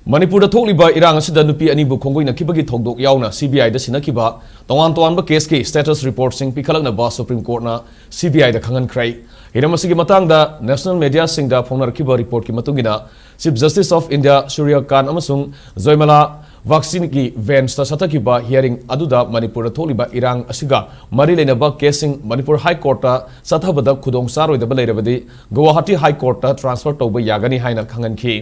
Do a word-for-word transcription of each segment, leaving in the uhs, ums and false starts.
ꯃꯅꯤꯄꯨꯔꯗ ꯊꯣꯛꯂꯤꯕ ꯏꯔꯥꯡ ꯑꯁꯤꯗ ꯅꯨꯄꯤ ꯑꯅꯤꯕꯨ ꯈꯣꯡꯒꯣꯏꯅꯈꯤꯕꯒꯤ ꯊꯧꯗꯣꯛ ꯌꯥꯎꯅ CBIꯗ ꯁꯤꯟꯅꯈꯤꯕ ꯇꯣꯉꯥꯟ ꯇꯣꯉꯥꯟꯕ caseꯀꯤ status reportꯁꯤꯡ ꯄꯤꯈꯠꯂꯛꯅꯕ Supreme Courtꯅ CBIꯗ ꯈꯪꯍꯟꯈ꯭ꯔꯦ꯫ ꯍꯤꯔꯝ ꯑꯁꯤꯒꯤ ꯃꯇꯥꯡꯗ national mediaꯁꯤꯡꯗ ꯐꯣꯡꯅꯔꯛꯈꯤꯕ reportꯀꯤ ꯃꯇꯨꯡ ꯏꯟꯅ, Chief Justice of India ꯁꯨꯔ꯭ꯌ ꯀꯥꯟ ꯑꯃꯁꯨꯡ ꯖꯣꯏꯃꯂꯥ ꯕꯥꯒꯆꯤꯒꯤ benchꯇ ꯆꯠꯊꯈꯤꯕ hearing ꯑꯗꯨꯗ ꯃꯅꯤꯄꯨꯔꯗ ꯊꯣꯛꯂꯤꯕ ꯏꯔꯥꯡ ꯑꯁꯤꯒ ꯃꯔꯤ ꯂꯩꯅꯕ caseꯁꯤꯡ ꯃꯅꯤꯄꯨꯔ High Courtꯇ ꯆꯠꯊꯕꯗ ꯈꯨꯗꯣꯡ ꯆꯥꯔꯣꯏꯗꯕ ꯂꯩꯔꯕꯗꯤ Guwahati High Courtꯇ transfer ꯇꯧꯕ ꯌꯥꯒꯅꯤ ꯍꯥꯏꯅ ꯈꯪꯍꯟꯈꯤ꯫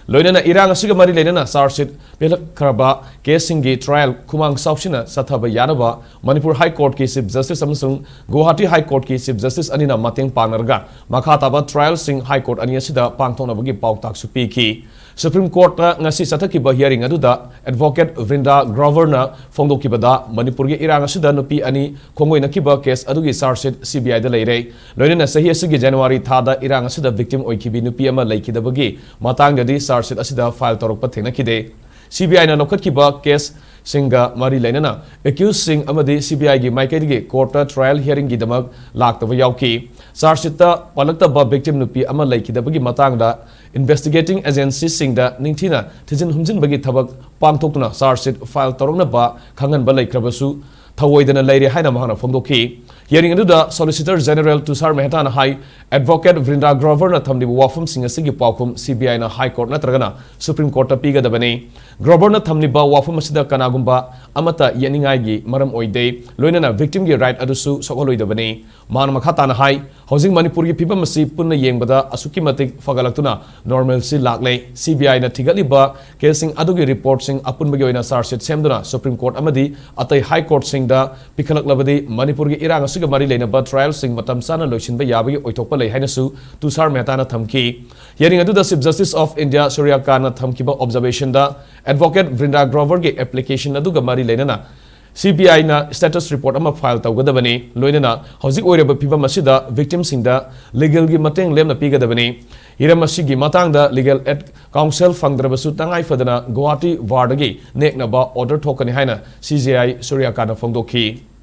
ꯂꯣꯏꯅꯅ ꯏꯔꯥꯡ ꯑꯁꯤꯒ ꯃꯔꯤ ꯂꯩꯅꯅ charge sheet ꯄꯤꯈꯠꯈ꯭ꯔꯕ caseꯁꯤꯡꯒꯤ trial ꯈꯨꯃꯥꯡ ꯆꯥꯎꯁꯤꯟꯅ ꯆꯠꯊꯕ ꯌꯥꯅꯕ ꯃꯅꯤꯄꯨꯔ High Courtꯀꯤ Chief Justice ꯑꯃꯁꯨꯡ Guwahati High Courtꯀꯤ Chief Justice ꯑꯅꯤꯅ ꯃꯇꯦꯡ ꯄꯥꯡꯅꯔꯒ ꯃꯈꯥ ꯇꯥꯕ trialꯁꯤꯡ High Court ꯑꯅꯤ ꯑꯁꯤꯗ ꯄꯥꯡꯊꯣꯛꯅꯕꯒꯤ ꯄꯥꯎꯇꯥꯛꯁꯨ ꯄꯤꯈꯤ꯫ Supreme Courtꯇ ꯉꯁꯤ ꯆꯠꯊꯈꯤꯕ hearing ꯑꯗꯨꯗ Advocate Vrinda Groverꯅ ꯐꯣꯡꯗꯣꯛꯈꯤꯕꯗ, ꯃꯅꯤꯄꯨꯔꯒꯤ ꯏꯔꯥꯡ ꯑꯁꯤꯗ ꯅꯨꯄꯤ ꯑꯅꯤ ꯈꯣꯡꯒꯣꯏꯅꯈꯤꯕ case ꯑꯗꯨꯒꯤ charge sheet CBIꯗ ꯂꯩꯔꯦ꯫ ꯂꯣꯏꯅꯅ ꯆꯍꯤ ꯑꯁꯤꯒꯤ January ꯊꯥꯗ ꯏꯔꯥꯡ ꯑꯁꯤꯗ victim ꯑꯣꯏꯈꯤꯕꯤ ꯅꯨꯄꯤ ꯑꯃ ꯂꯩꯈꯤꯗꯕꯒꯤ ꯃꯇꯥꯡꯗꯗꯤ charge sheet ꯑꯁꯤꯗ file ꯇꯧꯔꯛꯄ ꯊꯦꯡꯅꯈꯤꯗꯦ꯫ CBIꯅ ꯂꯧꯈꯠꯈꯤꯕ caseꯁꯤꯡꯒ ꯃꯔꯤ ꯂꯩꯅꯅ accusedꯁꯤꯡ ꯑꯃꯗꯤ CBIꯒꯤ ꯃꯥꯏꯀꯩꯗꯒꯤ courtꯇ trial hearingꯒꯤꯗꯃꯛ ꯂꯥꯛꯇꯕ ꯌꯥꯎꯈꯤ꯫ Charge sheetꯇ ꯄꯜꯂꯛꯇꯕ victim ꯅꯨꯄꯤ ꯑꯃ ꯂꯩꯈꯤꯗꯕꯒꯤ ꯃꯇꯥꯡꯗ investigating agencyꯁꯤꯡꯗ ꯅꯤꯡꯊꯤꯅ ꯊꯤꯖꯤꯟ ꯍꯨꯝꯖꯤꯟꯕꯒꯤ ꯊꯕꯛ ꯄꯥꯡꯊꯣꯛꯇꯨꯅ charge sheet file ꯇꯧꯔꯛꯅꯕ ꯈꯪꯍꯟꯕ ꯂꯩꯈ꯭ꯔꯕꯁꯨ, ꯊꯧꯑꯣꯏꯗꯅ ꯂꯩꯔꯦ ꯍꯥꯏꯅ ꯃꯍꯥꯛꯅ ꯐꯣꯡꯗꯣꯛꯈꯤ꯫ Hearing ꯑꯗꯨꯗ Solicitor General ꯇꯨꯁꯥꯔ ꯃꯦꯍꯇꯥꯅ ꯍꯥꯏ, Advocate ꯚ꯭ꯔꯤꯟꯗꯥ ꯒ꯭ꯔꯣꯚꯔꯅ ꯊꯝꯂꯤꯕ ꯋꯥꯐꯝꯁꯤꯡ ꯑꯁꯤꯒꯤ ꯄꯥꯎꯈꯨꯝ CBIꯅ High Court ꯅꯠꯇ꯭ꯔꯒꯅ Supreme Courtꯇ ꯄꯤꯒꯗꯕꯅꯤ꯫ ꯒ꯭ꯔꯣꯚꯔꯅ ꯊꯝꯂꯤꯕ ꯋꯥꯐꯝ ꯑꯁꯤꯗ ꯀꯅꯥꯒꯨꯝꯕ ꯑꯃꯠꯇ ꯌꯦꯠꯅꯤꯡꯉꯥꯏꯒꯤ ꯃꯔꯝ ꯑꯣꯏꯗꯦ, ꯂꯣꯏꯅꯅ victimꯒꯤ right ꯑꯗꯨꯁꯨ ꯁꯣꯛꯍꯜꯂꯣꯏꯗꯕꯅꯤ꯫ ꯃꯍꯥꯛꯅ ꯃꯈꯥ ꯇꯥꯅ ꯍꯥꯏ, ꯍꯧꯖꯤꯛ ꯃꯅꯤꯄꯨꯔꯒꯤ ꯐꯤꯕꯝ ꯑꯁꯤ ꯄꯨꯟꯅ ꯌꯦꯡꯕꯗ ꯑꯁꯨꯛꯀꯤ ꯃꯇꯤꯛ ꯐꯒꯠꯂꯛꯇꯨꯅ normalcy ꯂꯥꯛꯂꯦ꯫ CBIꯅ ꯊꯤꯒꯠꯂꯤꯕ caseꯁꯤꯡ ꯑꯗꯨꯒꯤ reportꯁꯤꯡ ꯑꯄꯨꯟꯕꯒꯤ ꯑꯣꯏꯅ charge sheet ꯁꯦꯝꯗꯨꯅ Supreme Court ꯑꯃꯗꯤ ꯑꯇꯩ High Courtꯁꯤꯡꯗ ꯄꯤꯈꯠꯂꯛꯂꯕꯗꯤ ꯃꯅꯤꯄꯨꯔꯒꯤ ꯏꯔꯥꯡ ꯑꯁꯤꯒ ꯃꯔꯤ ꯂꯩꯅꯕ trialꯁꯤꯡ ꯃꯇꯝ ꯆꯥꯅ ꯂꯣꯏꯁꯤꯟꯕ ꯌꯥꯕꯒꯤ ꯑꯣꯏꯊꯣꯛꯄ ꯂꯩ ꯍꯥꯏꯅꯁꯨ ꯇꯨꯁꯥꯔ ꯃꯦꯍꯇꯥꯅ ꯊꯝꯈꯤ꯫ Hearing ꯑꯗꯨꯗ Chief Justice of India ꯁꯨꯔ꯭ꯌ ꯀꯥꯟꯅ ꯊꯝꯈꯤꯕ observationꯗ Advocate ꯚ꯭ꯔꯤꯟꯗꯥ ꯒ꯭ꯔꯣꯚꯔꯒꯤ application ꯑꯗꯨꯒ ꯃꯔꯤ ꯂꯩꯅꯅ CBIꯅ status report ꯑꯃ file ꯇꯧꯒꯗꯕꯅꯤ, ꯂꯣꯏꯅꯅ ꯍꯧꯖꯤꯛ ꯑꯣꯏꯔꯤꯕ ꯐꯤꯕꯝ ꯑꯁꯤꯗ victimꯁꯤꯡꯗ legalꯒꯤ ꯃꯇꯦꯡ ꯂꯦꯝꯅ ꯄꯤꯒꯗꯕꯅꯤ꯫ ꯍꯤꯔꯝ ꯑꯁꯤꯒꯤ ꯃꯇꯥꯡꯗ legal ad counsel ꯐꯪꯗ꯭ꯔꯕꯁꯨ ꯇꯉꯥꯏ ꯐꯗꯅ Guwahati barꯗꯒꯤ ꯅꯦꯛꯅꯕ order ꯊꯣꯛꯀꯅꯤ ꯍꯥꯏꯅ CJI ꯁꯨꯔ꯭ꯌ ꯀꯥꯟꯅ ꯐꯣꯡꯗꯣꯛꯈꯤ꯫